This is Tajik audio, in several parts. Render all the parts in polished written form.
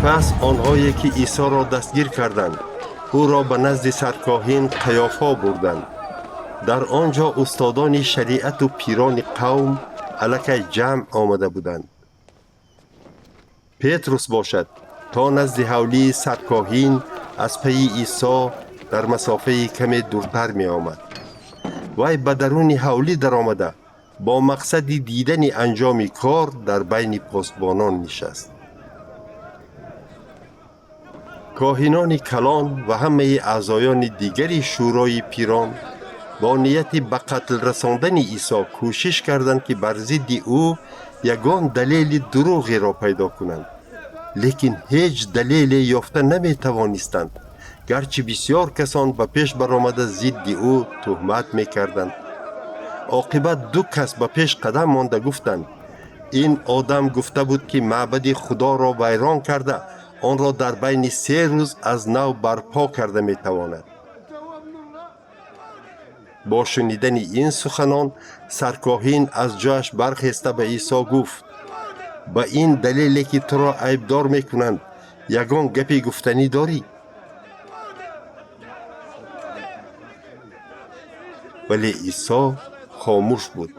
Пас онҳое ки Исоро дастгир карданд, ӯро ба назди саркоҳин Қаёфо бурданд. Дар он ҷо устодони шариату пирони қавм аллакай ҷамъ омада буданд. Петрус бошад, то назди ҳавлии саркоҳин аз пайи Исо дар масофаи каме дуртар меомад. Вай ба даруни ҳавлӣ даромада, бо мақсади дидани анҷоми кор дар байни посбонон нишаст. Коҳинони калон ва ҳамаи аъзоёни дигари шӯрои пирон бо нияти ба қатл расондани Исо кӯшиш карданд, ки бар зидди ӯ ягон далели дурӯғеро пайдо кунанд, лекин ҳеҷ далеле ёфта наметавонистанд, гарчи бисьёр касон ба пеш баромада зидди ӯ туҳмат мекарданд. Оқибат ду кас ба пеш қадам монда гуфтанд: ин одам гуфта буд, ки маъбади Худоро вайрон карда, онро дар байни 3 рӯз аз нав барпо карда метавонад. Бо шунидани ин суханон саркоҳин аз ҷояш бархеста ба Исо гуфт: ба ин далеле ки туро айбдор мекунанд, ягон гапе гуфтанӣ дорӣ? Вале Исо хомӯш буд.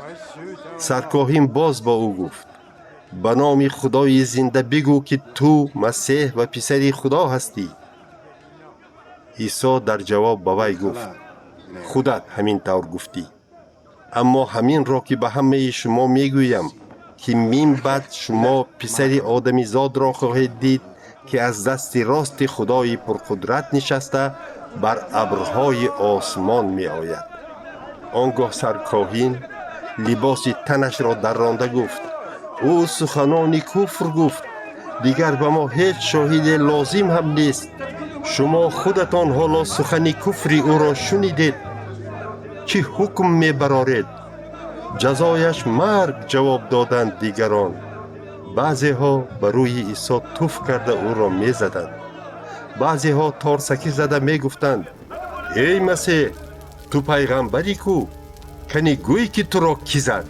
Саркоҳин боз ба ӯ гуфт: ба номи Худои зинда бигӯ, ки ту Масеҳ ва писари Худо ҳастӣ. Исо дар ҷавоб ба вай гуфт: худат ҳамин тавр гуфтӣ. Аммо ҳаминро ки ба ҳамаи шумо мегӯям, ки мин баъд шумо писари одамизодро хоҳед дид, ки аз дасти рости Худои пурқудрат нишаста, бар абрҳои осмон меояд. Он гоҳ саркоҳин либоси танашро дарронда гуфт: ӯ суханони куфр гуфт, дигар ба мо ҳеҷ шоҳиде лозим ҳам нест. Шумо худатон ҳоло сухани куфри ӯро шунидед. Чӣ ҳукм мебароред? Ҷазояш марг, ҷавоб доданд дигарон. Баъзеҳо ба рӯи Исо туф карда, ӯро мезаданд. Баъзеҳо торсакӣ зада мегуфтанд: эй Масеҳ, ту пайғамбарӣ ку? Кани гӯй, ки туро кӣ зад?